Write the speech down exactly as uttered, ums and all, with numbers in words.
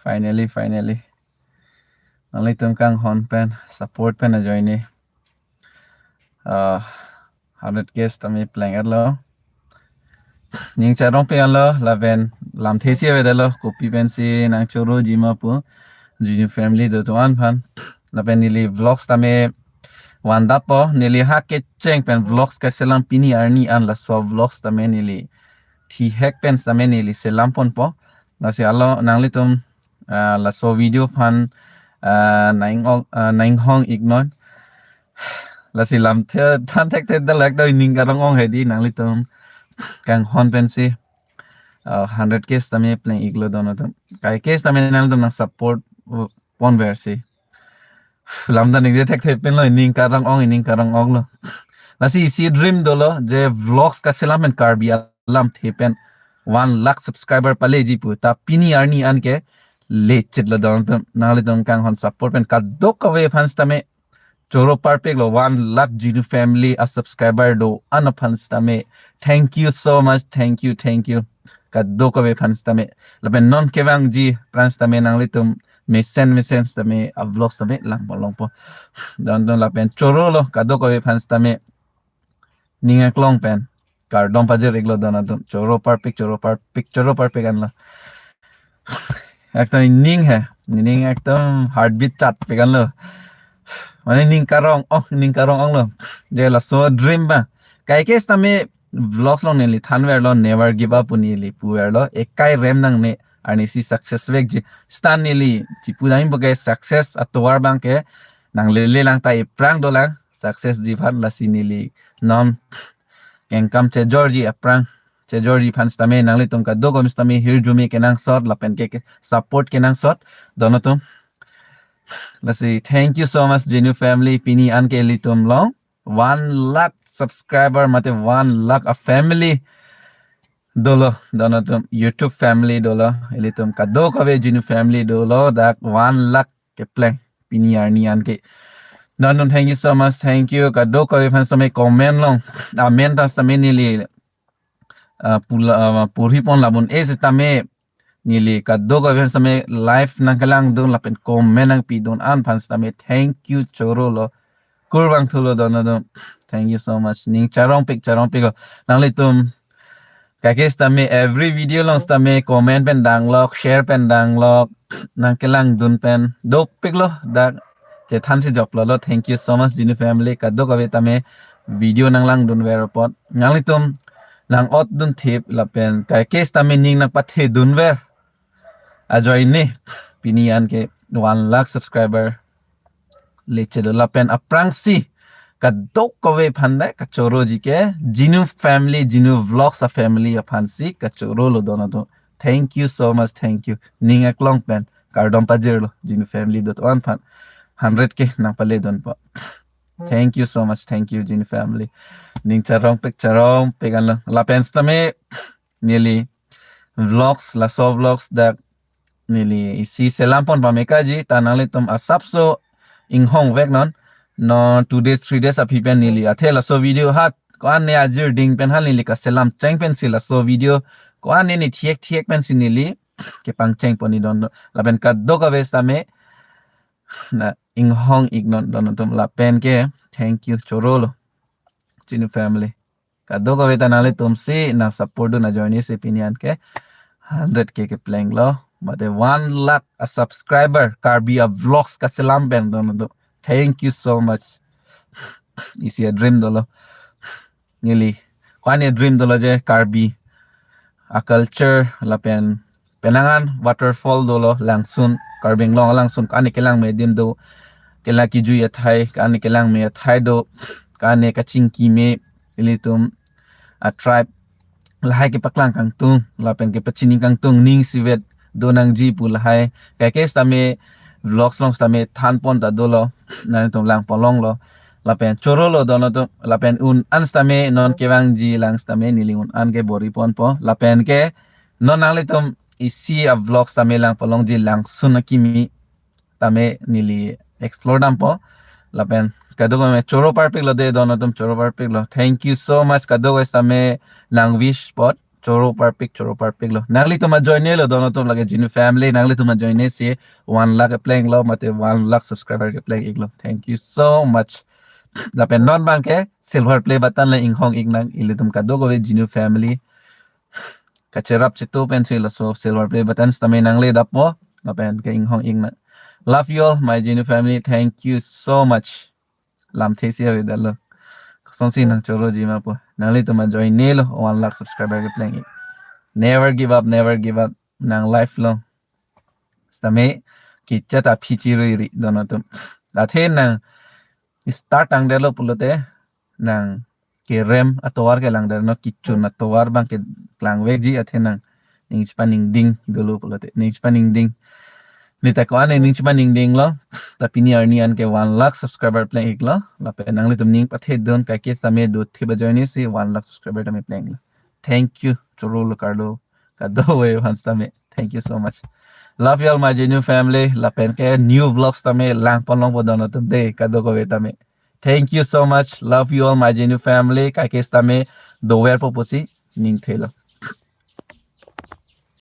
Finally, finally. Nanglitum kanghon pen, support pen ajoine. Uh, hundred K sitame pleng-etlo. Ning charong pe anlo, lapen lamthe si avedetlo, kopi pensi nangchoro jima pu. Jinu family doton aphan. Lapen neli vlogs tame van dappo, neli ha kecheng pen vlogs kaselam pini arni an laso vlogs tame neli thihek pen sitame neli selam ponpo. Lasi alo nanglitum, ah, laso video aphan, ah, nang-ong, ah, nanghong iknon. Lasi lamthe than thekthe dalak ta ning karong-ong hedi nanglitum kanghon pensi, ah, hundred K sitame pleng-iklo donatum. Kaike sitame nanglitum nang support, uh, ponversi. Lamda ningje thekthe penlo, ning karong-ong, ning karong-onglo. Lasi isi dream dolo, je vlogs kaselam pen Karbi alamthe pen one lakh subscriber paleji pu. Ta pini arni an ke lechetlo donatum, nanglitum kanghon support pen kadokave aphan sitame choro parpiklo, one lakh Jinu family a subscriber do-an aphan sitame. Thank you so much, thank you, thank you. Kadokave aphan sitame. Lapen non kevangji aphrang sitame nanglitum mesen mesen sitame a vlog sitame langpon longpo. Donatum lapen chorolo kadokave aphan sitame. Ning aklong pen kardom pajir-iklo donatum. Choro parpik, choro parpik, choro parpik anlo. Ekdom ning he, ning ekdom heartbeat chatpik anlo. Mane ning karong-ong, ning karong-onglo. Je laso dream ba. Kaike sitame vlogs along neli thanverlo, never give up pu neli puverlo. Ekai rem nangne, arnisi success vekji. Sita neli chipudam puke success atovar abangke nanglele lang ta ephrang dolang, success ji aphan. Lasi neli non kengkam chejorji aphrang, chejorji aphan sitame nanglitum kadokave sitame hirjume kenangsot lapen ke, ke support kenangsot donatum. Lasi thank you so much Jinu family, pini an ke ilitum along one lakh subscriber mate one lakh a family dolo, donatum YouTube family dolo, ilitum kadokave Jinu family dolo, dak one lakh kepleng pini arni an ke. Donatum thank you so much, thank you. Kadokave aphan sitame comment along amen ta sitame neli, ah, pula, ah, porhi pon labun e sitame neli kadokave aphan sitame live nangkelangdun lapen comment nangpidun an aphan sitame thank you chorolo. Kurvangthulo donatum. Thank you so much. Ning charongpik, charongpiklo. Nanglitum kaike sitame every video along sitame comment pen danglok, share pen danglok, nangkelangdun pen dopiklo, dak chethansi joplolo. Thank you so much Jinu family, kadokave tame video nanglangdunver apot. Nanglitum lang-otdun thip lapen kaike sitame ning nangpathedunver ajoine pini an ke one lakh subscriber lechetlo lapen aphrangsi kadokave aphan dai kachoroji ke Jinu family, Jinu vlogs a family aphansi kachorolo donatum. Thank you so much, thank you. Ning aklong pen kardom pajirlo Jinu family doton aphan. Hundred K nangpaledunpo. Thank you so much, thank you Jinu family. Ning charongpik, charongpik anlo. Lapen sitame neli vlogs, laso vlogs dak neli isi selam pon pamekaji, ta nanglitum asapso inghong veknon. Non two days, three days aphi pen neli athe laso video hat ko-an ne ajir ding pen hal neli kaselam cheng pensi laso video ko-an ne ni thiek thiek pensi neli kepangcheng pon ni don. Lapen kadokave sitame na inghong iknon donatum lapen ke thank you chorolo Jinu family. Kadokave ta nanglitumsi nang support dun ajoinesi pini an ke hundred K keplenglo. Mate one lakh a subscriber Karbi a vlogs kaselam pen donatum. Thank you so much. Isi a dream dolo. Neli ko-an a dream dolo je Karbi a culture lapen penang an waterfall dolo Langsun, Karbi Anglong Langsun, ko-an kelangme adim do, kelang kijui athai, ko-an kelangme athai do, ko-an kachingkime, ilitum a tribe lahai kepaklang kangtung lapen kepachini kangtung ning isivet do nangji pu lahai. Kaike sitame vlogs along sitame than pon ta dolo, nanglitum langpon longlo. Lapen chorolo donatum, lapen un an sitame non kevangji lang sitame neli un an ke bor-i ponpo. Lapen ke non nanglitum isi a vlogs tame langpon longji Langsun akimi tame neli explore dampo. Lapen kadokave choro parpiklo de donatum, choro parpiklo. Thank you so much kadokave sitame nang wish apot. Choro parpik, choro parpik lo. Nanglitum ajoine lo, don atum lake Genu family. Nanglitum ajoine si one lakh kepleng lo, mate one lakh subscriber kepleng iklo. Thank you so much. Lapen non abangke silver play button le inghong iknang, ilitum kadokave Genu family. Kacherap chitu pensi laso silver play button sitame nangle dappo. Lapen ke inghong iknang. Love you all, my Genu family. Thank you so much. Lamthe si avedetlo. Kosonsi nang choroji ma po. Nanglitum ajoine lo one lakh subscriber kepleng ik. Never give up, never give up. Nang lifelong. Sitame kichat aphi chirui ri don atum. Athe nang start tangdetlo pulote nang kerem atovar kelang der no, kichun atovar abangke klangvekji, athe nang ning chipaningding dolo pulote, ning chipaningding. Neta ko-an ning chipaningding lo, ta pini arni an ke one lakh subscriber pleng iklo, lapen nanglitum ning pathedun kaike sitame do thiba join si one lakh subscriber tame pleng lo. Thank you, choro lo karlo, kadokave aphan sitame. Thank you so much. Love you all, my Genu family. Lapen ke new vlogs tame langpon longpo don atum de, kadokave tame. Thank you so much. Love you all, my Genu family. Kaike sitame doverpo pusi ning thelo.